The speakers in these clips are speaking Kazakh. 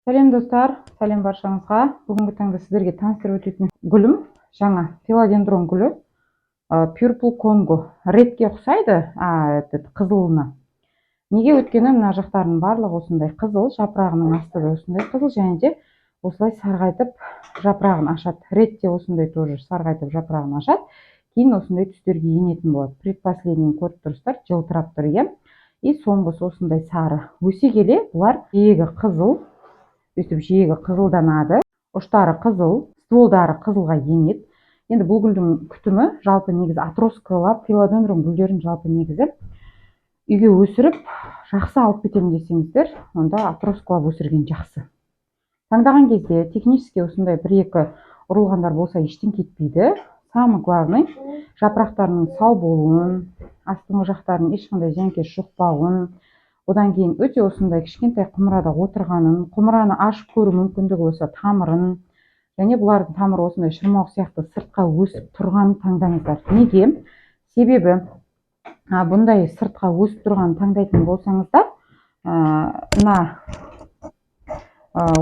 Сәлем, достар, сәлем баршаңызға! Бүгінгі таңда сіздерге таныстырып өтетін гүлім жаңа филодендрон гүлі, Purple Congo Red-ке ұқсайды, этот, қызылына. Неге? Өйткені мына жақтарының барлығы осындай қызыл, жапырағының асты да осындай қызыл және де осылай сарғайтып жапырағын ашады. Red те осындай тоже сарғайтып жапырағын ашады, кейін осындай түстерге енетін болады. Предпоследний көріп тұрсыздар, жылтырап тұр, иә. И соңғысы осындай сары. Өсе келе бұлар жиегі қызыл, өйстіп жиегі қызылданады, ұштары қызыл, стволдары қызылға енеді. Енді бұл гүлдің күтімі жалпы негізі отросткалап, филодендрон гүлдерін жалпы негізі үйге өсіріп, жақсы алып кетемін десеңіздер, онда отросткалап өсірген жақсы. Таңдаған кезде технически осындай бір екі ұрылғандар болса, ештеңе кетпейді. Самый главный, жапырақтарының сау болуын, астыңғы жақтарының ешқандай зиянкес жұқпауын, одан кейін өте осындай кішкентай құмырада отырғанын, құмыраны ашып көру мүмкіндігі болса, тамырын және бұлардың тамыры осындай шырмауық сияқты сыртқа өсіп тұрғанын таңдаңыздар. Неге? Себебі бұндай сыртқа өсіп тұрғанын таңдайтын болсаңыздар, мына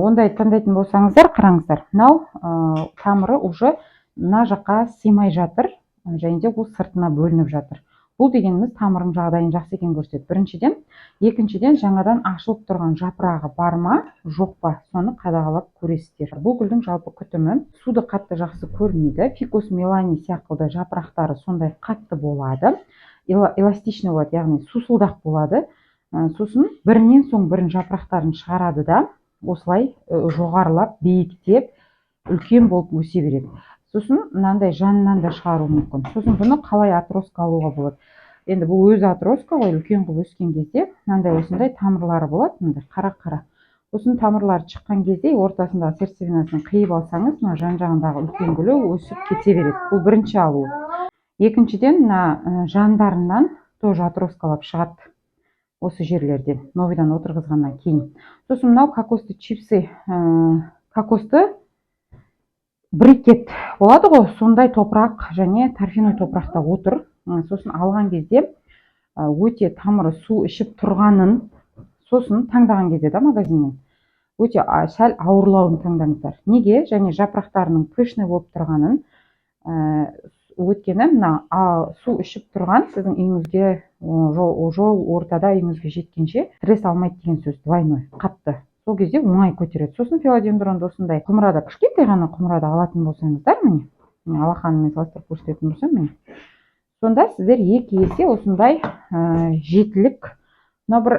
ондай таңдайтын болсаңыздар, қараңыздар, мынау тамыры уже мына жаққа сыймай жатыр және де ол сыртына бөлініп жатыр. Бұл дегеніміз тамырының жағдайын жақсы екенін көрсетеді біріншіден. Екіншіден, жаңадан ашылып тұрған жапырағы бар ма, жоқ па, соны қадағалап көресіздер. Бұл гүлдің жалпы күтімі: суды қатты жақсы көрмейді, фикус мелани сияқты жапырақтары сондай қатты болады, эластичный болады, яғни сусылдақ болады. Сосын бірінен соң бірін жапырақтарын шығарады да, осылай жоғарылап, биіктеп, үлкен болып өсе береді. Сосын мынандай жанынан да шығаруы мүмкін. Сосын бұны қалай отростка алуға болады? Енді бұл өзі отростка ғой. Үлкен қылып өскен кезде мынандай осындай тамырлары болады, мынандай қара қара. Осының тамырлары шыққан кезде ортасындағы сердцевинасын қиып алсаңыз, мына жан жағындағы үлкен гүлі өсіп кете береді. Бұл бірінші алуы. Екіншіден, мына жандарынан тоже отросткалап шығады осы жерлерден, новыйдан отырғызғаннан кейін. Сосын мынау кокосты чипсы, кокосты брикет болады ғой, сондай топырақ және торфяной топырақта отыр. Сосын алған кезде өте тамыры су ішіп тұрғанын, сосын таңдаған кезде да магазиннен өте сәл ауырлауын таңдаңыздар. Неге? Және жапырақтарының пышный болып тұрғанын. Өйткені мына су ішіп тұрған сіздің үйіңізге жол ортада үйіңізге жеткенше стресс алмайды деген сөз, двойной қатты. Сол кезде оңай көтереді. Сосын филодендронды осындай құмырада, кішкентай ғана құмырада алатын болсаңыздар, міне, алақаныммен салыстырып көрсететін болсам, міне, сонда сіздер 2 есе осындай жетілік. Мынау бір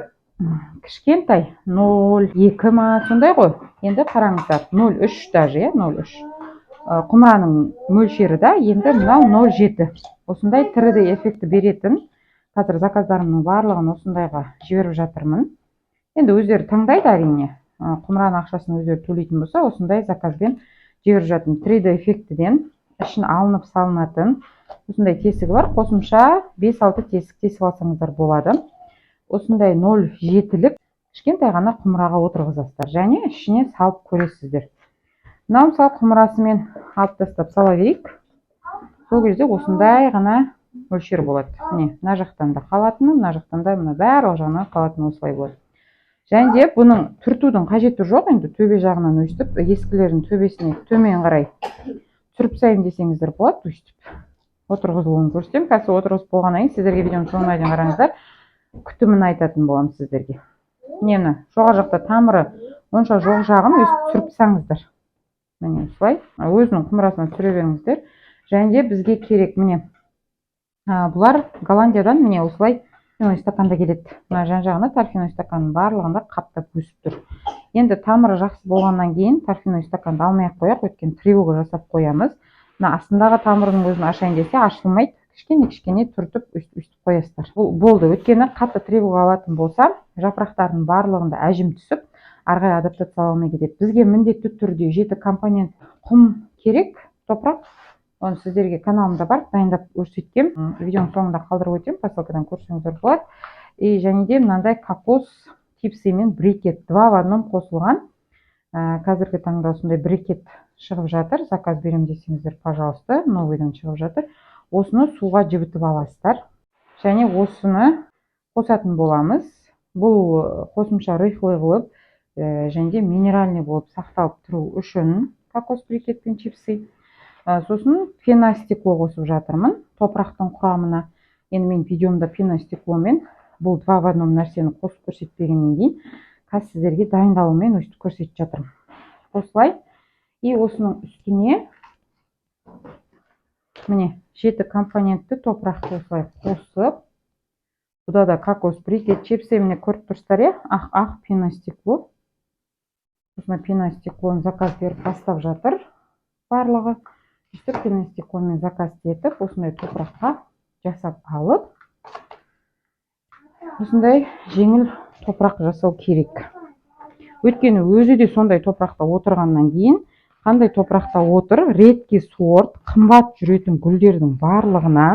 кішкентай 0,2 ма, сондай ғой. Енді қараңыздар, 0,3 даже, иә, 0,3 құмыраның мөлшері да. Енді мынау 0,7, осындай 3D эффекті беретін. Қазір заказдарымның барлығын осындайға жіберіп жатырмын. Енді өздері таңдайды, әрине, құмыраның ақшасын өздері төлейтін болса, осындай заказбен жіберіп жатырмын. 3D эффектіден ішін алынып салынатын осындай тесігі бар. Қосымша 5-6 тесік тесіп алсаңыздар болады. Осындай 0,7-лік кішкентай ғана құмыраға отырғызасыздар және ішіне салып көресіздер. Мынау, мысалы, құмырасымен алып тастап сала берейік. Сол кезде осындай ғана мөлшер болады. Міне, мына жақтан да қалатыны, мына жақтан да, мына барлық жағынан қалатыны осылай болады. Және де бұның түртудің қажеті жоқ. Енді төбе жағынан өйстіп ескілердің төбесіне төмен қарай түсіріп тастаймын десеңіздер болады. Өйстіп отырғызылуын көрсетемін. Қазір отырғызып болғаннан кейін сіздерге, видеоның соңына дейін қараңыздар, күтімін айтатын боламын сіздерге. Міне, жоғары жақта тамыры онша жоқ жағын өйстіп түсіріп тастаңыздар. Міне, осылай өзінің құмырасына түсіре беріңіздер. Және де бізге керек, міне, бұлар Голландиядан, міне, осылай стаканда келеді. Мына жан жағына торфяной стаканның барлығында қаптап өсіп тұр. Енді тамыры жақсы болғаннан кейін торфяной стаканды алмай ақ қояйық, өйткені тревога жасап қоямыз. Мына астындағы тамырының өзін ашайын десе, ашылмайды. Кішкене кішкене түртіп, өйстіп өйстіп қоясыздар, бұл болды. Өйткені қатты тревога алатын болса, жапырақтарының барлығында әжім түсіп, ары қарай адаптациялай алмай кетеді. Бізге міндетті түрде жеті компонент құм керек, топырақ. Оны сіздерге каналымда бар, дайындап көрсеткенмін. Видеоның соңында қалдырып өтемін, посылкадан көрсеңіздер болады. И және де мынандай кокос чипсы мен брикет два в одном қосылған. Қазіргі таңда осындай брикет шығып жатыр. Заказ беремін десеңіздер, пожалуйста, новыйдан шығып жатыр. Осыны суға жібітіп аласыздар және осыны қосатын боламыз. Бұл қосымша рыхлый қылып, Және де минеральный болып сақталып тұру үшін кокос брикет пен чипсы. Сосын пеностекло қосып жатырмын топырақтың құрамына. Енді мен видеомда пеностекломен бұл два в одном нәрсені қосып көрсетпегеннен кейін, қазір сіздерге дайындалуымен өйстіп көрсетіп жатырмын осылай. И осының үстіне, міне, жеті компонентті топырақты осылай қосып, бұда да кокос брикет, чипсы, міне, көріп тұрсыздар, иә, ақ ақ пеностекло. Осындай пеностеклоны заказ беріп бастап жатыр барлығы. Өйстіп пеностекломен заказ етіп, осындай топыраққа жасап алып, осындай жеңіл топырақ жасау керек. Өйткені өзі де сондай топырақта отырғаннан кейін, қандай топырақта отыр, редкий сорт, қымбат жүретін гүлдердің барлығына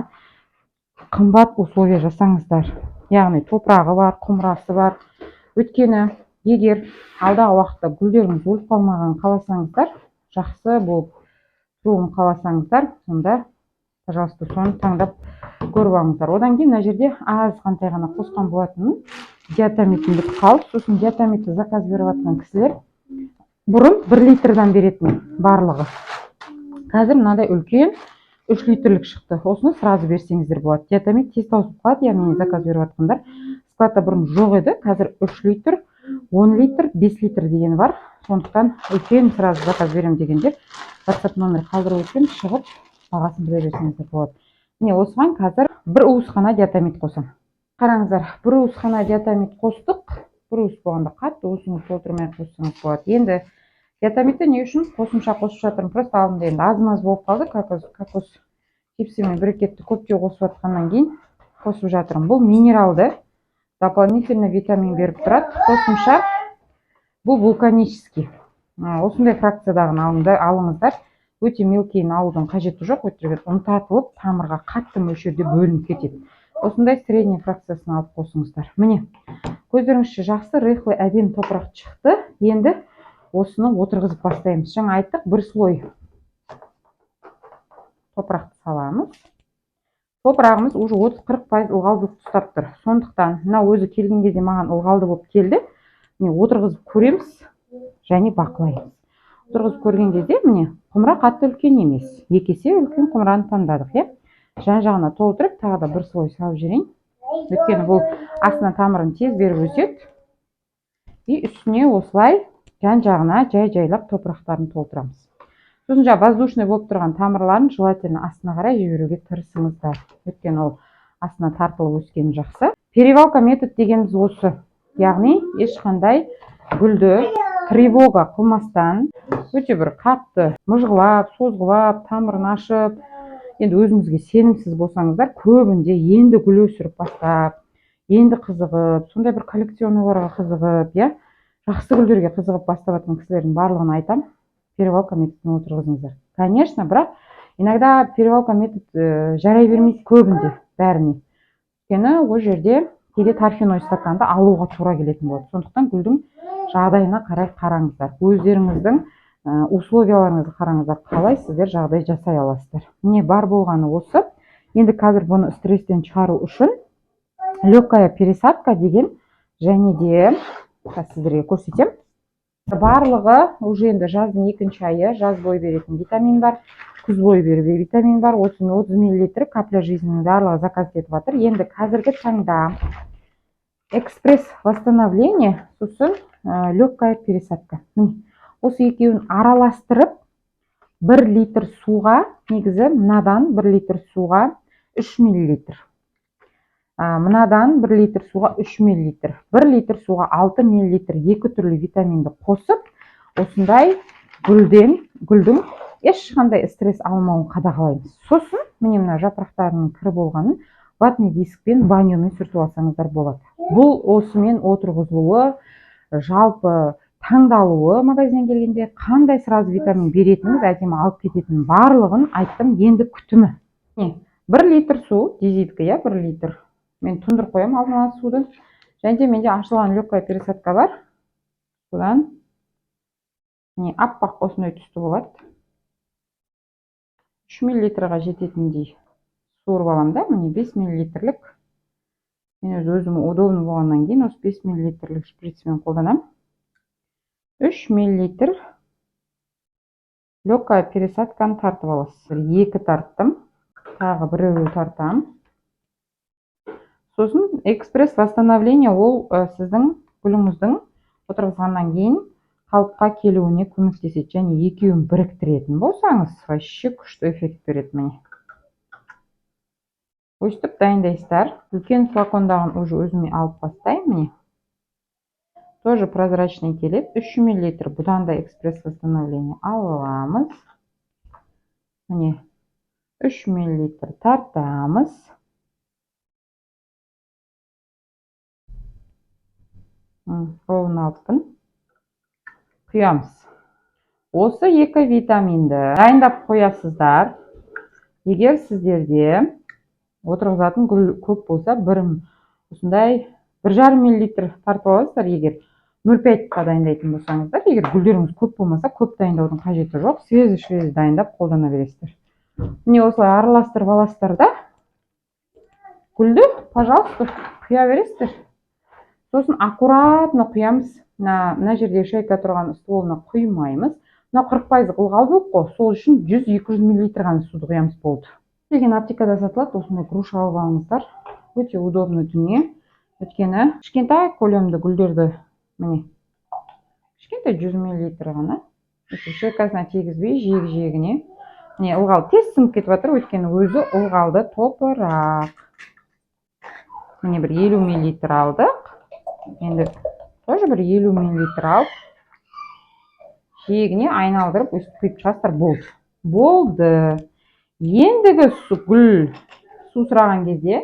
қымбат условия жасаңыздар, яғни топырағы бар, құмырасы бар. Өйткені егер алдағы уақытта гүлдеріңіз өліп қалмағанын қаласаңыздар, жақсы болып тұруын қаласаңыздар, онда, пожалуйста, соны таңдап көріп алыңыздар. Одан кейін мына жерде азғантай ғана қосқан болатынмын диатомитім бітіп қалып. Сосын диатомитті заказ беріп жатқан кісілер бұрын 1 литрдан беретін барлығы, қазір мынадай үлкен 3 литрлік шықты. Осыны сразу берсеңіздер болады. Диатомит тез таусылып қалады, яғни заказ беріп жатқандар. Складта бұрын жоқ еді, қазір 3 литр, 10 литр, 5 литр дегені бар. Сондықтан үлкен сразу заказ беремін дегендер, WhatsApp номер қалдырып өткен, шығып бағасын біле берсеңіздер болады. Міне, осыған қазір бір уыс қана диатомит қосамын. Қараңыздар, бір уыс қана диатомит қостық. Бір уыс болғанда, қатты уысыңызды толтырмай қоссаңыз болады. Енді диатомитті не үшін қосымша қосып жатырмын? Просто алдында енді аз маз болып қалды. Кокос чипсы мен брикетті көптеу қосып жатқаннан кейін қосып жатырмын. Бұл минералды, дополнительно витамин беріп тұрады қосымша. Бұл вулканический. Осындай фракциядағыны алыңыздар. Өте мелкийін алудың қажеті жоқ, өйткені ұнтатылып, тамырға қатты мөлшерде бөлініп кетеді. Осындай средний фракциясын алып қосыңыздар. Міне, көздеріңізше, жақсы, рыхлый, әдемі топырақ шықты. Енді осыны отырғызып бастаймыз. Жаңа айттық, бір слой топырақты саламыз. Топырағымыз уже 30-40% ылғалдылықты ұстап тұр. Сондықтан мына өзі келген кезде маған ылғалды болып келді. Міне, отырғызып көреміз және бақылаймыз. Отырғызып көрген кезде, міне, құмыра қатты үлкен емес, екі есе үлкен құмыраны таңдадық, иә. Жан жағына толтырып, тағы да бір слой салып жіберейін, өйткені бұл астына тамырын тез беріп өседі. И үстіне осылай жан жағына жай жайлап топырақтарын толтырамыз. Сосын жаңағы воздушный болып тұрған тамырларын желательно астына қарай жіберуге тырысыңыздар, өйткені ол астына тартылып өскені жақсы. Перевалка метод дегеніміз осы, яғни ешқандай гүлді тревога қылмастан, өте бір қатты мыжғылап, созғылап, тамырын ашып. Енді өзіңізге сенімсіз болсаңыздар, көбінде енді гүл өсіріп бастап, енді қызығып, сондай бір коллекционерларға қызығып, иә, жақсы гүлдерге қызығып бастап жатқан кісілердің барлығына айтамын: перевалка методын отырғызыңыздар. Конечно, бірақ иногда перевалка метод жарай бермейді көбінде бәріне, өйткені ол жерде кейде торфяной стаканды алуға тура келетін болады. Сондықтан гүлдің жағдайына қарай қараңыздар, өздеріңіздің условияларыңызды қараңыздар, қалай сіздер жағдай жасай аласыздар. Міне, бар болғаны осы. Енді қазір бұны стресстен шығару үшін легкая пересадка деген және де қазір сіздерге көрсетемін. Барлығы уже енді жаздың екінші айы, жаз бойы беретін витамин бар, күз бойы беретін витамин бар. 30 миллилитр капля жизнінің барлығы заказ етіп жатыр. Енді қазіргі таңда экспресс восстановление, сосын легкая пересадка, міне, осы екеуін араластырып, 1 литр суға, негізі мынадан 1 литр суға 3 миллилитр, мынадан 1 литр суға 3 миллилитр, 1 литр суға 6 миллилитр екі түрлі витаминді қосып, осындай гүлдің ешқандай стресс алмауын қадағалаймыз. Сосын, міне, мына жапырақтарының кір болғанын ватный дискпен, банямен сүртіп алсаңыздар болады. Бұл осымен отырғызылуы, жалпы таңдалуы, магазиннен келгенде қандай сразу витамин беретініңіз, әдемі алып кететінін барлығын айттым. Енді күтімі. Міне, 1 литр су дизитка, иә, 1 литр. Мен тұндырып қоямын алдын ала суды. Және де менде ашылған легкая пересадка бар. Содан, міне, аппақ осындай түсті болады. 3 миллилитрға жететіндей суырып аламын да, міне, 5 миллилитрлік. Мен өзім удобно болғаннан кейін осы 5 миллилитрлік шприцмен қолданамын. 3 миллилитр легкая пересадканы тартып аласыз. Бір, 2 тарттым, тағы біреуін тартамын. Сосын экспресс восстановление, ол сіздің гүліңіздің отырғызғаннан кейін қалыпқа келуіне көмектеседі. Және екеуін біріктіретін болсаңыз, вообще күшті эффект береді. Міне, өстіп дайындайсыздар. Үлкен флакондағын уже өзіме алып бастаймын. Міне, тоже прозрачный келеді, 3 миллилитр. Бұдан да экспресс восстановление аламыз. Міне, 3 миллилитр тартамыз. Ровно алыппын. Құямыз. Осы екі витаминді дайындап қоясыздар. Егер сіздерде отырғызатын гүл көп болса, бір осындай 1,5 миллилитр тартып аласыздар. Егер 0,5-қа дайындайтын болсаңыздар, егер гүлдеріңіз көп болмаса, көп дайындаудың қажеті жоқ, свежий-свежий дайындап қолдана бересіздер. Міне, осылай араластырып аласыздар да, гүлді, пожалуйста, құя бересіздер. Сосын аккуратно құямыз. Мына жерде шейка тұрған стволына құймаймыз. Мынау 40% ылғалдылық қой, сол үшін 100-200 миллилитр ғана суды құямыз, болды. Деген аптекада сатылады, осындай груша алып алыңыздар. Өте удобный дүние. Өйткені кішкентай көлемді гүлдерді, міне, кішкентай 100 миллилитр ғана шейкасына тигізбей, жиек-жиегіне. Міне, ылғал тез сіңіп кетіп жатыр, өйткені өзі ылғалды топырақ. Міне, бір 50 миллилитр алдық. Енді тоже бір 50 миллилитр алып, жиегіне айналдырып, өстіп құйып шығасыздар, болды. Болды. Ендігі гүл су сұраған кезде,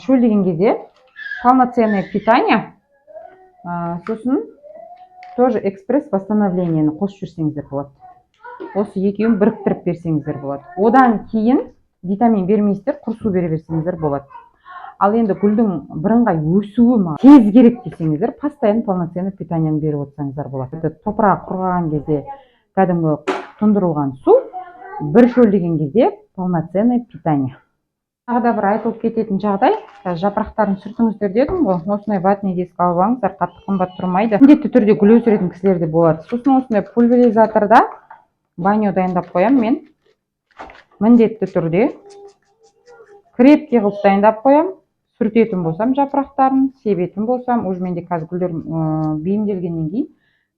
шөлдеген кезде полноценное питание, сосын тоже экспресс восстановлениені қосып жіберсеңіздер болады. Осы екеуін біріктіріп берсеңіздер болады. Одан кейін витамин бермейсіздер, құр су бере берсеңіздер болады. Ал енді гүлдің бірыңғай өсуі маған тез керек десеңіздер, постоянно полноценный питаниені беріп отырсаңыздар болады. Это топырақ құрғаған кезде кәдімгі тұндырылған су, бір шөлдеген кезде полноценное питание. Тағы да бір айтылып кететін жағдай, қазір жапырақтарын сүртіңіздер дедім ғой, осындай ватный диск алып алыңыздар, қатты қымбат тұрмайды. Міндетті түрде гүл өсіретін кісілер де болады. Сосын осындай пульверизаторда баню дайындап қоямын мен. Міндетті түрде крепкий қылып дайындап қоямын. Сүртетін болсам жапырақтарын, себетін болсам, уже менде қазір гүлдер бейімделгеннен кейін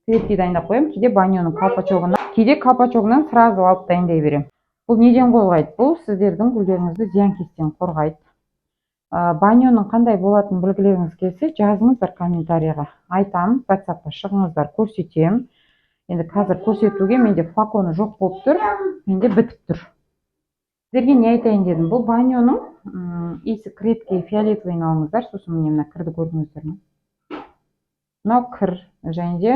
крепкий дайындап қоямын. Кейде баняның колпачогына, кейде колпачогынан сразу алып дайындай беремін. Бұл неден қорғайды? Бұл сіздердің гүлдеріңізді зиянкестен қорғайды. Баняның қандай болатынын білгілеріңіз келсе, жазыңыздар комментарийға. Айтамын, WhatsAppқа шығыңыздар, көрсетемін. Енді қазір көрсетуге менде флаконы жоқ болып тұр, менде бітіп тұр. Сіздерге не айтайын дедім? Бұл баняның иісі крепкий, фиолетовыйын алыңыздар. Сосын міне, мына кірді көрдіңіздер ме? Мынау кір. Және де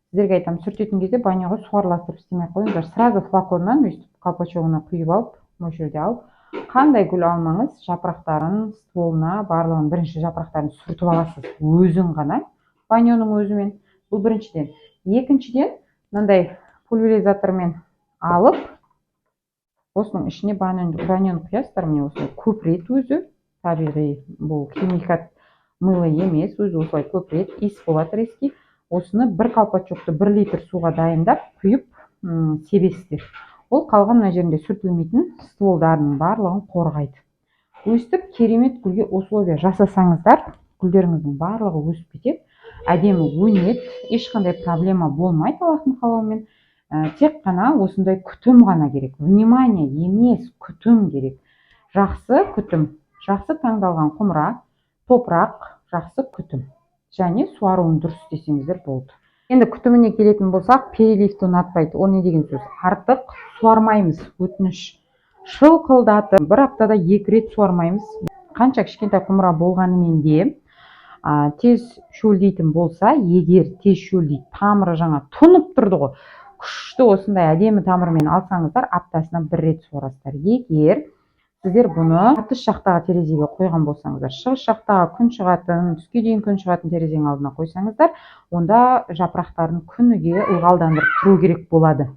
сіздерге айтамын, сүртетін кезде баняға су араластырып істемей ақ қойыңыздар. Сразу флаконнан өйстіп колпачогына құйып алып, мөлшерде алып, қандай гүл алмаңыз, жапырақтарын, стволына, барлығын бірінші жапырақтарын сүртіп аласыз өзін ғана, баняның өзімен. Бұл біріншіден. Екіншіден, мынандай пульверизатормен алып, осының ішіне баняны құясыздар. Міне, осылай көпіреді өзі, табиғи, бұл химикат мыло емес, өзі осылай көпіреді, иіс болады резкий. Осыны бір колпачокты 1 литр суға дайындап, құйып, себесіздер. Ол қалған мына жерінде сүртілмейтін стволдарының барлығын қорғайды. Өстіп керемет гүлге условия жасасаңыздар, гүлдеріңіздің барлығы өсіп кетеді, әдемі өнеді, ешқандай проблема болмайды Аллахтың қалауымен. Тек қана осындай күтім ғана керек. Внимание емес, күтім керек. Жақсы күтім, жақсы таңдалған құмыра, топырақ, жақсы күтім және суаруын дұрыс істесеңіздер болды. Енді күтіміне келетін болсақ, переливті ұнатпайды. Ол не деген сөз? Артық суармаймыз, өтініш. Шылқылдатып бір аптада 2 рет суармаймыз. Қанша кішкентай құмыра болғанымен де, тез шөлдейтін болса, егер тез шөлдейді, тамыры жаңа тұнып тұрды ғой, күшті осындай әдемі тамырмен алсаңыздар, аптасына 1 рет суарасыздар. Егер сіздер бұны батыс жақтағы терезеге қойған болсаңыздар, шығыс жақтағы күн шығатын, түске дейін күн шығатын терезенің алдына қойсаңыздар, онда жапырақтарын күніге ылғалдандырып тұру керек болады.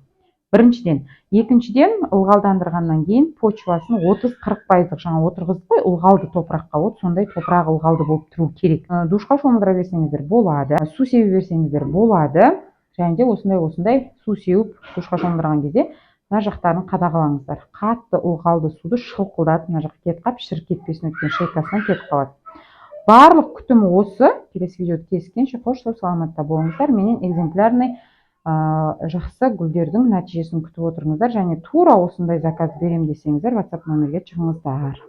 Біріншіден. Екіншіден, ылғалдандырғаннан кейін почвасын 30-40 пайыздық, жаңа отырғыздық қой ылғалды топыраққа, вот сондай топырақ ылғалды болып тұру керек. Душқа шомылдыра берсеңіздер болады, су себе берсеңіздер болады. Және де осындай осындай су сеуіп, душқа шомылдырған кезде мына жақтарын қадағалаңыздар. Қатты ылғалды суды шылқылдатып, мына жаққа кетіп қалып, шіріп кетпесін, өйткені шейкасынан кетіп қалады. Барлық күтімі осы. Келесі видеода кездескенше, қош сау саламатта болыңыздар. Менен экземплярный жақсы гүлдердің нәтижесін күтіп отырыңыздар. Және тура осындай заказ беремін десеңіздер, WhatsApp номерге шығыңыздар.